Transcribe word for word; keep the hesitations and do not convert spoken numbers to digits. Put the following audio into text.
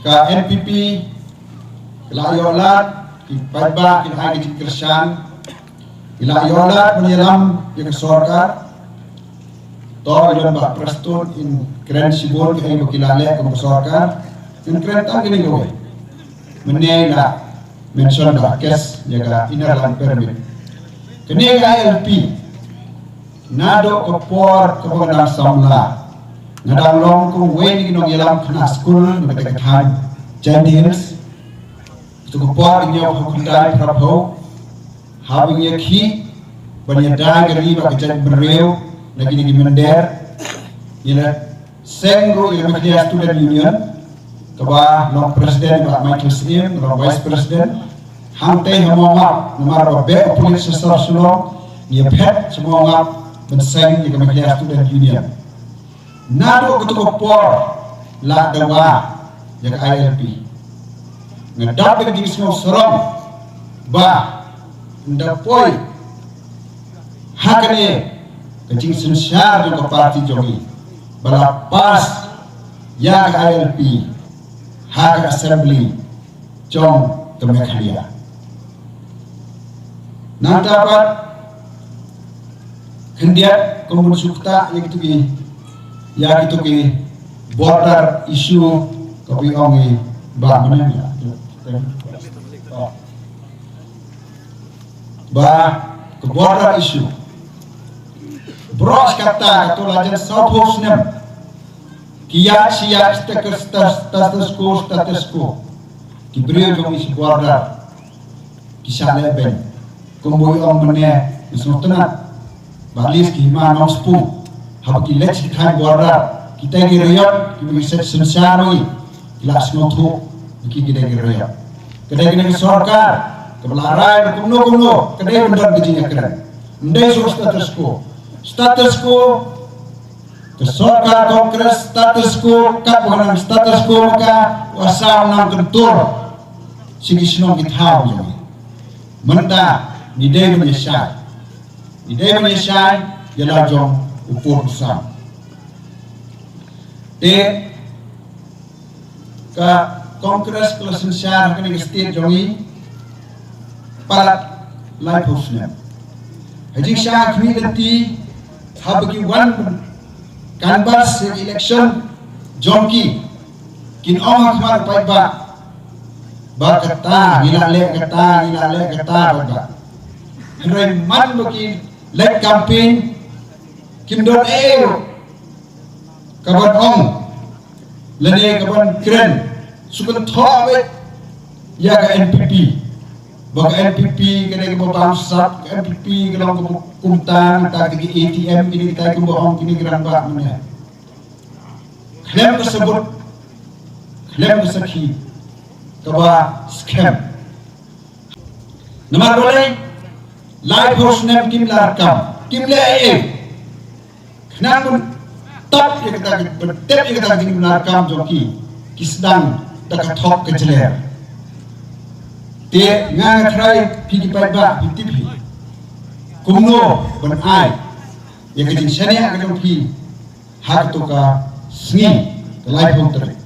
Ka N P P ki la ïoh lad, ki paidbah ki la ai ka jingkyrshan, ki la ïoh lad ban ïalam ïa ka sorkar. To i don Bah Prestone in kren shibun kaei ba ki la leh kum ka sorkar. In kren tang kane kawei. Mynne i la mention da kes ïa ka Inner Line Permit. Kane ka I L P, naduh ka por kaba nga dang samla, nga dang long kum uwei na ki nongïalam khynnah skul na kata ka thaiñ Jaintia Hills. Kata ka por ngi ïoh ha kyntai phraphew, haba ngi ïakhih ban ïada ka ri bad ka jaitbynriew na kine ki mynder. Ngi la seng ruh ïa ka Meghalaya Student Union, kaba long president Bah Michael Syiem, long vice president. Hangtei ha Mawngap, namar ba beh u pulit sha sor Shillong, ngi ïa phet sha Mawngap ban seng ïa ka Meghalaya Student Union. Naduh kato ka por la dawa ïa ka I L P. Nga dap da ka jingsngew sarong ba ynda poi ha kane ka jingsynshar jong ka party jong ngi ba la pass ïa ka I L P ha ka assembly jong ka Meghalaya. Nangta pat khyndiat kumba shu ktah ïa kito ki, ïa kito ki border issue kaba i ong i Bah mynne ïa. Ba ka border issue. Baroh shi katta kato la jan sawphew snem. Ki ïaid shi ïaid status, status quo, status quo. Ki briew jong ngi shi border ki shah lehbeiñ. Kumba i ong mynne, ngi sngewtynnat ba at least ki Hima Nongspung, haba ki leit shi thaiñ border, kita ki riot kiba ngi set synshar ngi, ki la sngewthuh ba ki, ki dei ki riot. Ka dei kane ka sorkar kaba la rai ba kumno kumno ka dei ban don ka jingïakren. Ym dei shuh status quo. Status quo, ka sorkar Congress, status quo, katba ka nang status quo ma ka, u Assam nang kyntur sha ki shnong ki thaw jong ngi. Mynta ngi dei ban ïashai, ngi dei ban ïashai ïa la jong u pud u sam. Te ka Congress ka la synshar ha kane ka state jong ngi palat laiphew snem. Ha jingshah khmih lynti, haba ki wan canvass election jong ki, kin ong ha khmat paidbah ba kata ngi la leh, kata ngi la leh, kata paidbah. Hynrei man ba ki leit campaign, kim don ei ei ruh kaban ong lane kaban kren, shu kynthoh beit ïa ka N P P. Ba ka N P P ka dei kaba bamsap, ka N P P ka long kaba kumta, nangta ka A T M, kine kitai kumba ong kine ki rangbah mynne. Khlem ka sabut, khlem ka sakhi, kaba skhem. Namar balei? Laiphew snem kim la kam, kim leh ei ei. Khnang ban tap ïa kata, ban tep ïa kata ka jingim la kam jong ki, ki sdang da ka thok ka jler. Te nga nga tharai phi ki paidbah phi tip hi kumno ban ai ïa ka jingshaniah ka jong phi ha kato ka sngi ka laiphew tarik.